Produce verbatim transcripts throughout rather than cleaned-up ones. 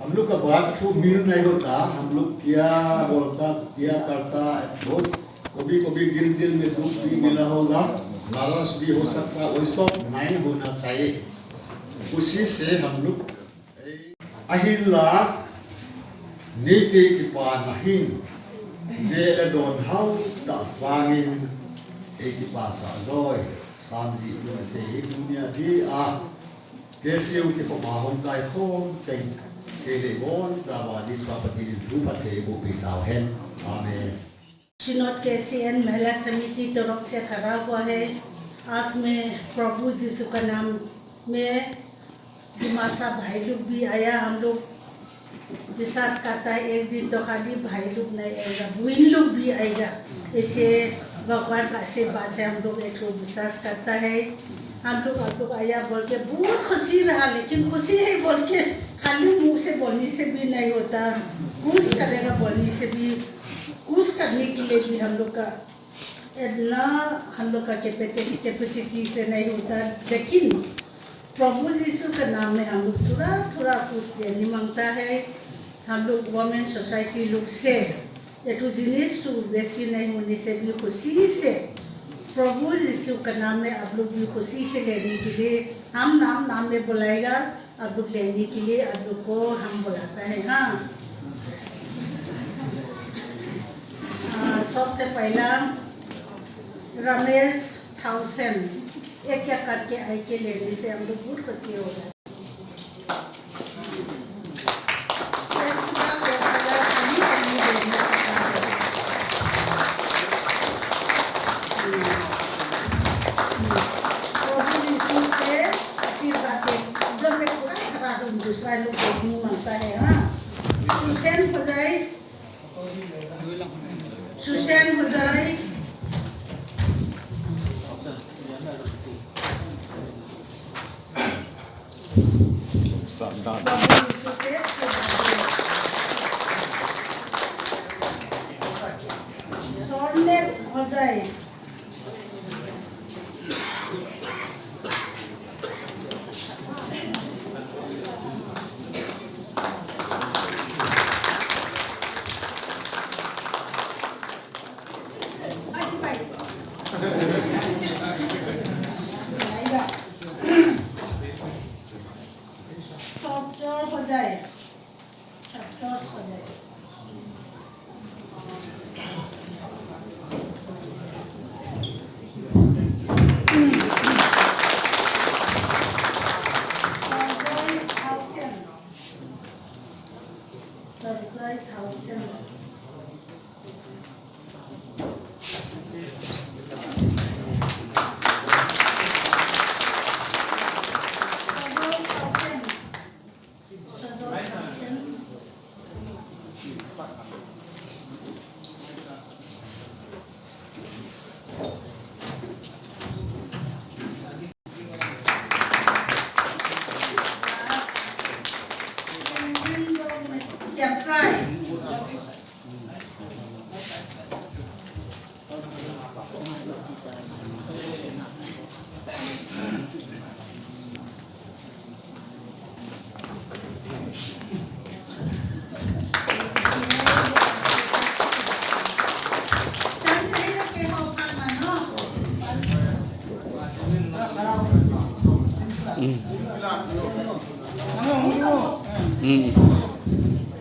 हम लोग का बात खूब मिल नहीं होता, हम लोग क्या बोलता, क्या करता, बहुत कभी कभी दिल दिल में दुख भी मिला होगा, नाराज भी हो सकता, वो सब नहीं होना चाहिए। उसी से हम लोग अहिला नीति की पाना ही दे ले दोन हाउ ता सांगिन एक पासा दोय सांजी से ही दुनिया दी आ Kesiu ki poma hong kai khom cheng kei le bon zawa di pa Pathen in thu phat thei boh pi tau hen. Amen. Synod K C N Mahila Samiti tarok se khara hua hai. Aaj main Prabhu Jisu ka naam mein Dimasa bhai log bhi aaya, hum log विश्वास करता है एक दिन तो खाली भाई लोग नहीं आएगा, बहन लोग भी आएगा। ऐसे भगवान का आशीर्वाद से हम लोग एक लोग विश्वास करता है। हम लोग आप लोग आया बोल के बहुत खुशी रहा, लेकिन खुशी है बोल के खाली मुंह से बोलने से भी नहीं होता, कुछ करेगा बोलने से भी, कुछ करने के लिए भी हम लोग का इतना हम लोग का कैपेसिटी से नहीं होता, लेकिन प्रभु यीशु के नाम में हम लोग थोड़ा थोड़ा कुछ देने मांगता है। हम लोग वमेन सोसाइटी लोग से एक तो जिनिस तो बेसी नहीं होने से भी खुशी से प्रभु यीशु के नाम में आप लोग भी खुशी से लेने के लिए हम नाम नाम में बुलाएगा। आप लोग लेने के लिए आप लोग को हम बुलाता है। हाँ, आ, सबसे पहला रमेश थाउसेन, एक एक करके आई के लेने से हम लोग बहुत खुशी हो गए। दूसरा लोग देखने मांगता है। हाँ, सुसेन हो जाए, सुसेन हो जाए। सोलह हो जाए।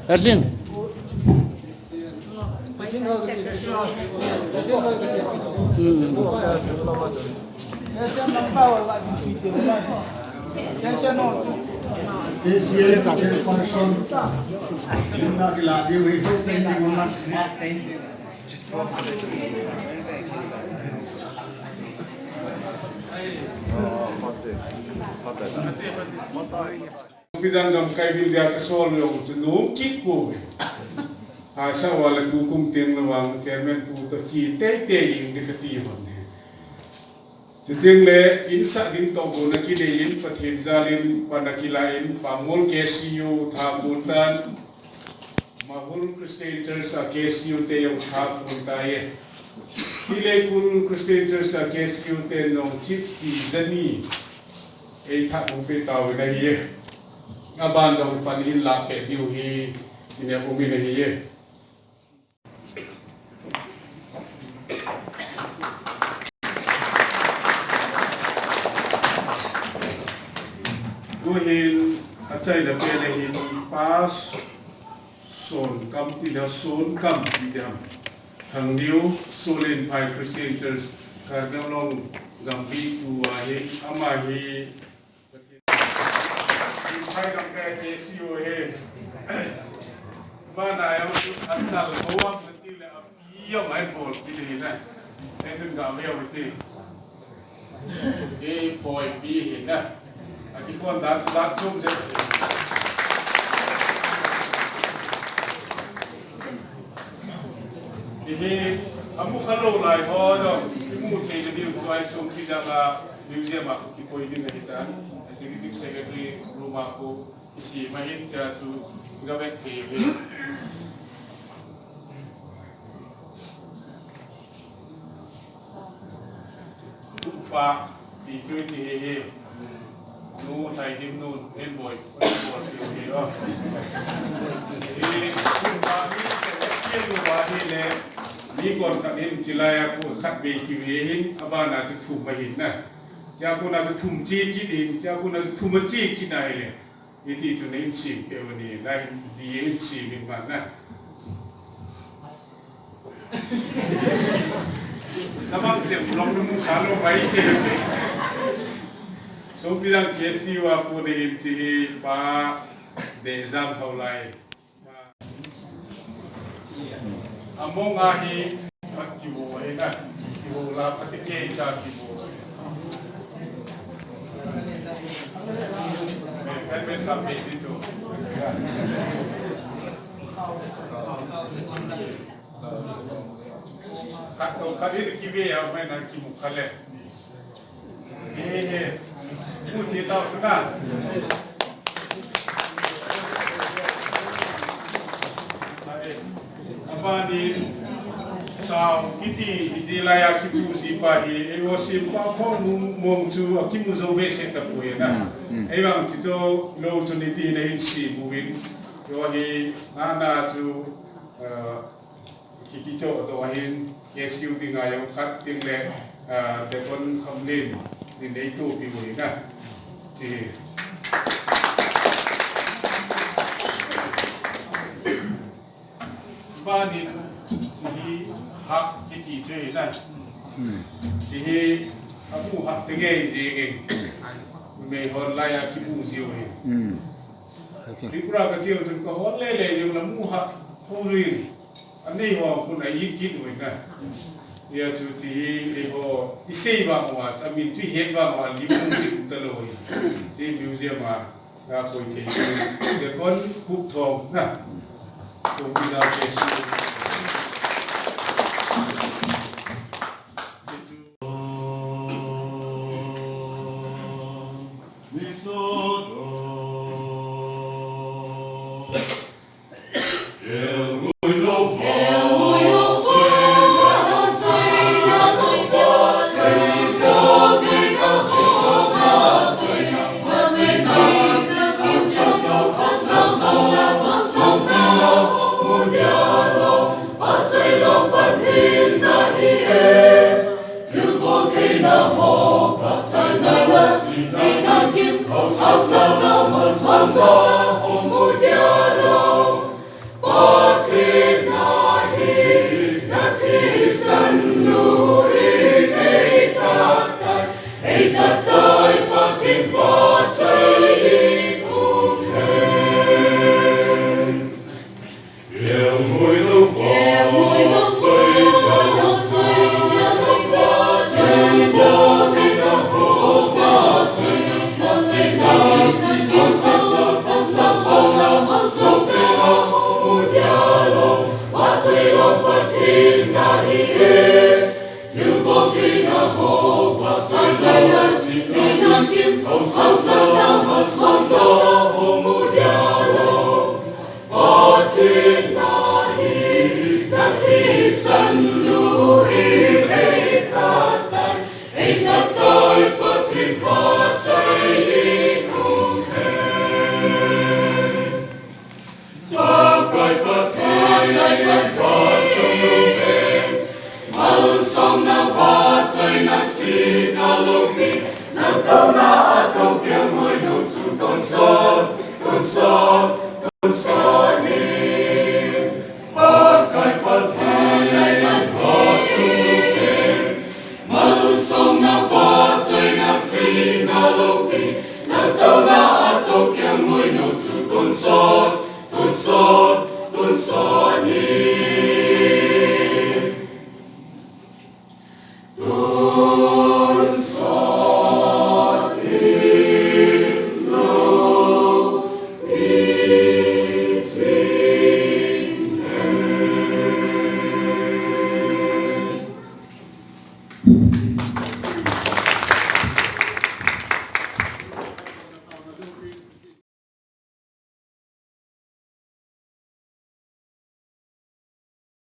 Erlin. Bijang gamkai bil dia kasol jong chu nom kit pouve. Asa wala tukum teng le vang chairman pu toh chi teitei in ding kati hon he. Chuteng le insah ding toh go na kinei in Pathen jal in pan a kilah in Pangmol K C U tha kon tan. Mahur Christian Church a K C U te jong tha kon tai. Tileikul Christian Church a K C U te nong chip ti jani. Ei tha kon pe tau na ye. Aban jong pan in la pe diu hi, ine um in ahi e. Tuhin achaina pen ahin Pa Sonkam ti dia, Sonkam ti dia. Thangniu Solenphai Christian Church, Karbi Anglong gamgi tua hin ama hi Pathen. Solenphai gamgi K C O hi. Bana ya achal ko wa ti le a Pi jong ahin bol kit ahi na. Ahin tun ga veu hite. Ei boipi ahi na. Akikon dan chu dan chom jep ahi. Hihi amu khalou lai ho jong imu thei na diu tua isung kija la museum a khu kikoi ding ahi tan. Executive Secretary room a khu Isi mahin cha chu ga vet thei ve. Upa ti chu ti he he. Nu Lhaidim nu en boi, en boi ti he o. He, upa ni te ke nu ba ni le. Ni kon khat hin chilai a ku khat be ki ve hin, abana chu thum mahin na. Cha ku na chu thum chi ki din, cha ku na chu thum chi ki na he le. Hiti chun na insem peh u ni, na hin, hi insem in man na. Na bang chem long na mu kha lo mai ke. So pi dang K C O a pu ni hin ti hi pa de jam hau lai. Among ahi, kibo ahi na, kibo la sa ti ke cha kibo. Kan men sa pe ti to. Kat to kat ni kibe ya men na kimu kale. He, he. Mu che tau chu na. Abani, chau, kiti, iti laiya kipu si pa hi, ei o si pa mong, mong chu, akimu jo ve se ta pu he na. Ei bang chi to, lo chu ni ti na in si pu in. Yo hi, na na chu, eh, Ki, kicho to ahin, K C O dinga jong khat ding le, ah, Deacon Khamlin, ni nei tu pi u hi na. Chi. Banin, chi hi hak kiti chu hi na. Chi hi, amu hak te ngei je ngei. Mei hon laiya kimu jiu hi. Tripura ka cheu chun ka hol le le jong la mu ha ho rin. Anei ho kun a yi kit u na. Ya chu ti hi le ho i sei ba mo a, a min chu het ba mo a, li mu kit ta lo hi. Ti museum a, na koi ke chu. Deacon Pukthong na. So mi na ke si. Pathen, Pathen, malsomna, vahchoina, chihna, loupina, touna a toukeng ngoilut chu tonsot, tonsot, tonsot in. Pakai Pathen, Pathen, malsomna, vahchoina, chihna, loupina, touna a toukeng ngoilut chu tonsot, tonsot, tonsot.